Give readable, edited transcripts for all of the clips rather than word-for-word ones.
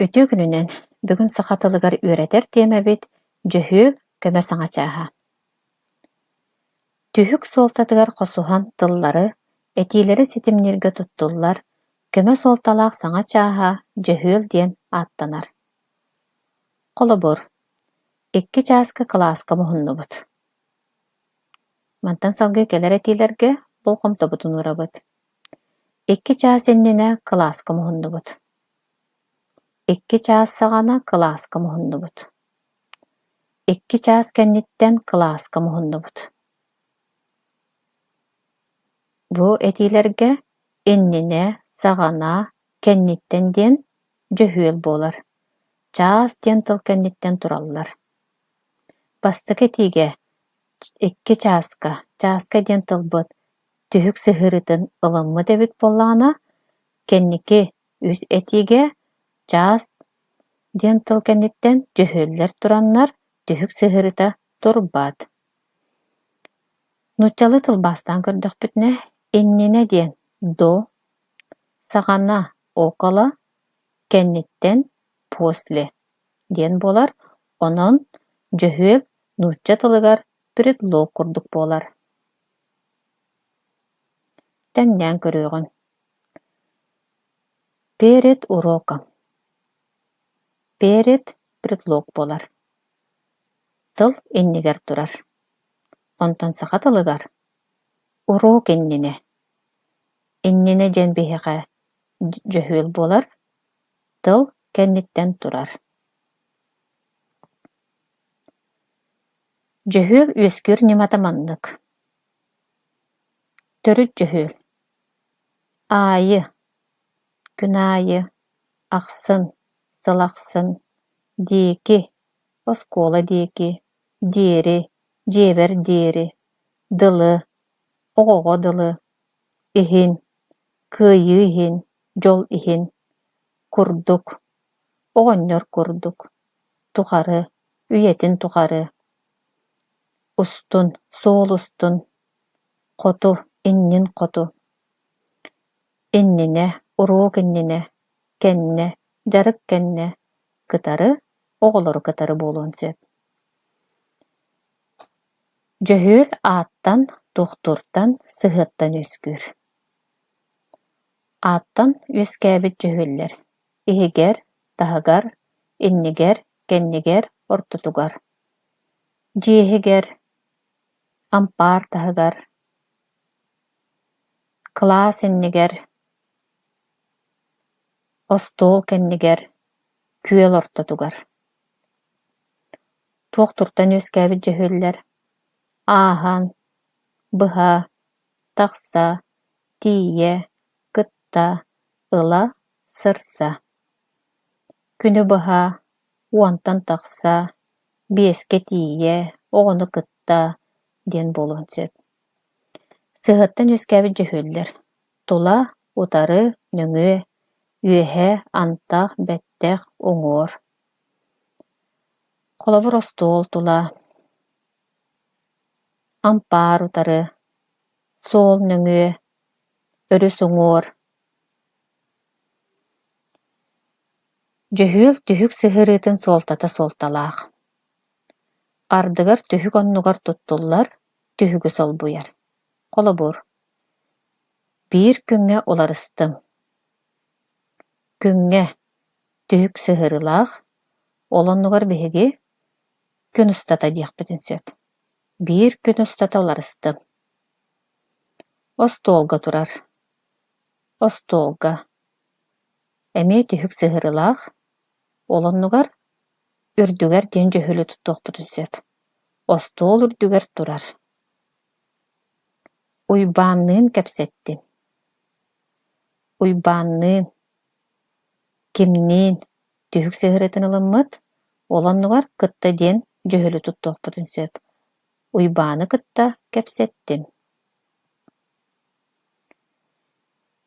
Үтүө күнүнэн! Бүгүн саха тылыгар үөрэтэр тиэмэбит «Дьөһүөл көмө саҥа чааһа». Түһүк суолтатыгар хосуһан тыллары, этиилэри ситимнииргэ туттуллар көмө суолталаах саҥа чааһа дьөһүөл диэн ааттанар. Холобур, икки чааска кылааска муһуннубут. Мантан салгыы кэлэр этиилэргэ болҕомтобутун уурабыт. Икки чаас иннинэ кылааска муһуннубут. Икки чаас саҕана кылааска муһуннубут. Икки чаас кэнниттэн кылааска муһуннубут. Бу этиилэргэ иннинэ, саҕана, кэнниттэн диэн дьөһүөл буолар. Чаас диэн тыл кэнниттэн тураллар. Бастакы этиигэ икки чааска, чааска диэн тылбыт түһүк сыһыарыытын ылыммыт эбит буоллаҕына, кэнники үс этиигэ чаас диэн тыл кэнниттэн дьөһүөллэр тураннар түһүк сыһыарыыта турбат. Нууччалыы тылбаастаан көрдөхпүтүнэ, иннинэ диэн до, саҕана около, кэнниттэн после диэн буолар, онон дьөһүөл нуучча тылыгар предлог курдук буолар. Тэҥнээн көрүөҕүҥ. Перед уроком. Перед предлог буолар. Тыл иннигэр турар. Онтон саха тылыгар уруок иннинэ. Иннинэ диэн биһиэхэ дьөһүөл буолар, тыл кэнниттэн турар. Дьөһүөл үөскүүр ньымата маннык: Төрүт дьөһүөл Аайы, күн аайы, ахсын, сыл ахсын, диэки, оскуола диэки, диэри, дьиэбэр диэри, дылы, оҕоҕо дылы, иһин, кыайыы иһин, дьол иһин, курдук, оҕонньор курдук, тухары, үйэтин тухары, устун, суол устун, хоту, иннин хоту, иннинэ, уруок иннинэ, кэннэ, дьарык кэннэ, кытары, оҕолору кытары буолуон сөп. Дьөһүөл ааттан, туохтууртан, сыһыаттан үөскүүр. Ааттан үөскээбит дьөһүөллэр иһигэр, таһыгар, иннигэр, кэннигэр, ортотугар. Дьиэ иһигэр, ампаар таһыгар, кылаас иннигэр, остуол кэннигэр, күөл ортотугар. Туох туртан үөскээбит дьөһүөллэр ааһан, быһа, тахса, тиийэ, кытта, ыла, сырса. Күнү быһа, уонтан тахса, биэскэ тиийэ, оҕону кытта диэн буолуон сөп. Сыһыаттан үөскээбит дьөһүөллэр тула, утары, нөҥүө, үөһэ, антах, бэттэх, уҥуор. Холобур, остуол тула, ампаар утары, суол нөҥүө, өрүс уҥуор. Дьөһүөл түһүк сыһыарыытын суолтата суолталаах. Ардыгар түһүк оннугар туттуллар, түһүгү солбуйар. Холобур, биир күҥҥэ уларыстым. Күҥҥэ түһүк сыһыарыылаах, ол оннугар биһиги күн устата диэхпитин сөп. Биир күн устата уларыстым. Остуолга турар. Остуолга. Эмиэ түһүк сыһыарыылаах, ол оннугар үрдүгэр диэн дьөһүөлү туттуохпутун сөп. Остуол үрдүгэр турар. Уйбаанныын кэпсэттим. Уйбаанныын, кимниин түһүк сыһыарыытын ылыммыт, ол оннугар кытта диэн дьөһүөлү туттуохпутун сөп. Уйбааны кытта кэпсэттим.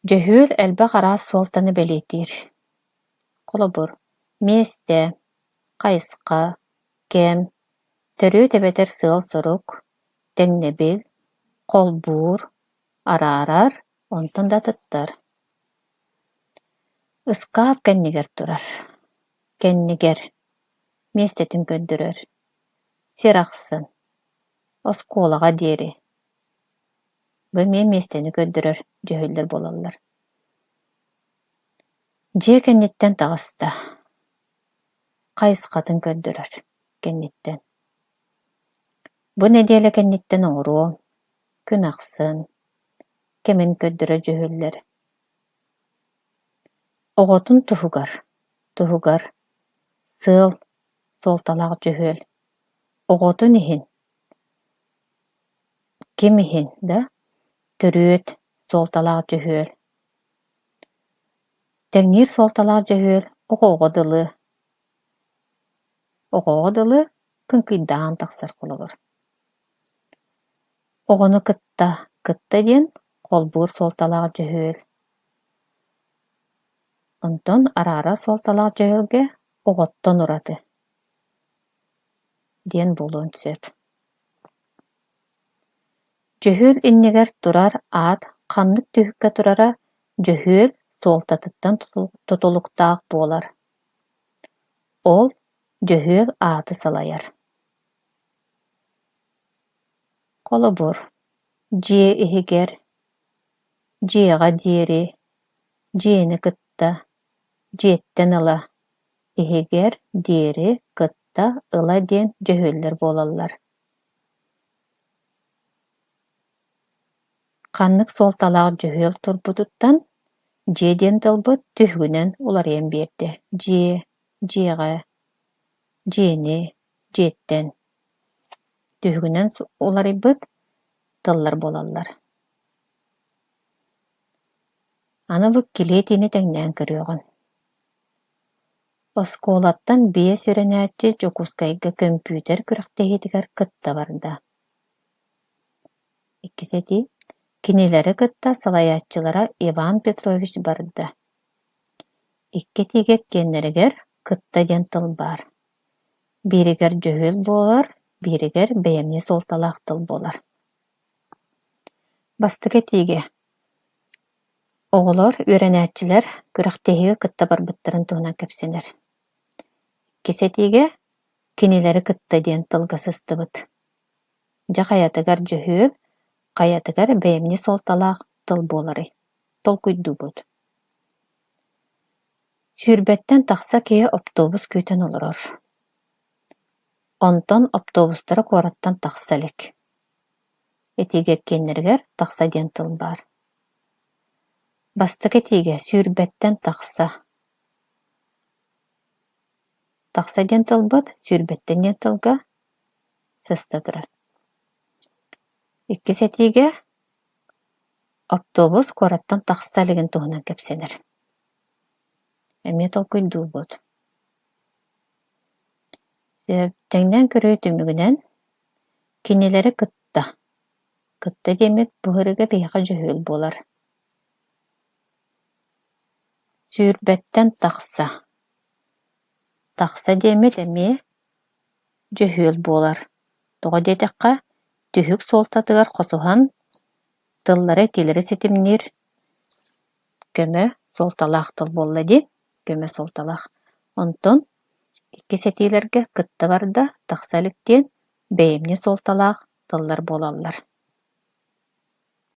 Дьөһүөл элбэх араас суолтаны бэлиэтиир. Холобур, миэстэ, хайысха, кэм, төрүөт эбэтэр сыал-сорук, тэҥнэбил, холбуур, араарар, онтон да атыттар. Ыскаап кэннигэр турар. Кэннигэр миэстэтин көрдөрөр, сир ахсын, оскуолаҕа диэри. Бу эмиэ миэстэни көрдөрөр дьөһүөллэр буолаллар. Дьиэ кэнниттэн таҕыста, хайысхатын көрдөрөр кэнниттэн. Бу нэдиэлэ кэнниттэн оҥоруом, күн ахсын, кэмин көрдөрөр дьөһүөллэр. Оҕотун туһугар, туһугар сыал суолталаах дьөһүөл, оҕотун иһин, ким иһин да төрүөт суолталаах дьөһүөл. Тэҥниир суолталаах дьөһүөл оҕоҕо дылы, оҕоҕо дылы кыҥкыйдаан тахсар холобур. Оҕону кытта кытта диэн холбуур суолталаах дьөһүөл. Онтон араарар суолталаах дьөһүөлгэ оҕоттон ураты диэн буолуон сөп. Дьөһүөл иннигэр турар аат ханнык түһүккэ турара дьөһүөл суолтатыттан тутулуктаах буолар. Ол дьөһүөл ааты салайар. Холобур, дьиэ иһигэр, дьиэҕэ диэри, дьиэни кытта, дьиэттэн ыла, иһигэр диэри кытта ыла диэн дьөһүөллэр буолаллар. Ханнык суолталаах дьөһүөл турбутуттан дьиэ диэн тылбыт түһүгүнэн уларыйан биэрдэ: дьиэ, дьиэҕэ, дьиэни, дьиэттэн. Түһүгүнэн уларыйбыт тыллар буолаллар. Аны бу килиэтини тэҥнээн көрүөҕүҥ. Оскуолаттан 5 үөрэнээччи Дьокуускайга көмпүүтэр күрэхтэһиитигэр кытта барда. Иккис этии: Кинилэри кытта салайааччылара Иван Петрович барда. Икки этиигэ иккиэннэригэр «кытта» диэн тыл баар. Бииригэр дьөһүөл буолар, бииригэр бэйэмньи суолталаах тыл буолар. Бастакы этиигэ оҕолор, үөрэнээччилэр күрэхтэһиигэ кытта барбыттарын туһунан кэпсэнэр. Иккис этиигэ «кинилэри кытта» диэн тылга сыстыбыт. Дьэ хайатыгар дьөһүөл, хайатыгар бэйэмньи суолталаах тыл буоларый? Толкуйдуубут. 20-тэн тахса киһи оптуобус күүтэн олорор. Онтон оптуобустара куораттан тахса илик. Этиигэ иккиэннэригэр «тахса» диэн тыл баар. Бастакы этиигэ 20-тэн тахса. Тахса диэн тылбыт 20-тэн диэн тылга сыста турар. Иккис этиигэ оптуобус куораттан тахса илигин туһунан кэпсэнэр. Эмиэ толкуйдуубут. Тэҥнээн көрүү түмүгүнэн кинилэри кытта, кытта диэммит быһырыга биһиэхэ дьөһүөл буолар. 20-тэн тахса. Тахса диэммит эмиэ дьөһүөл буолар. Тоҕо диэтэххэ, түһүк суолтатыгар хосуһан тыллары этиилэри ситимниир көмө суолталаах тыл буолла дии, көмө суолталаах. Онтон иккис этиилэргэ кытта барда, тахса илик диэн бэйэмньи суолталаах тыллар буолаллар.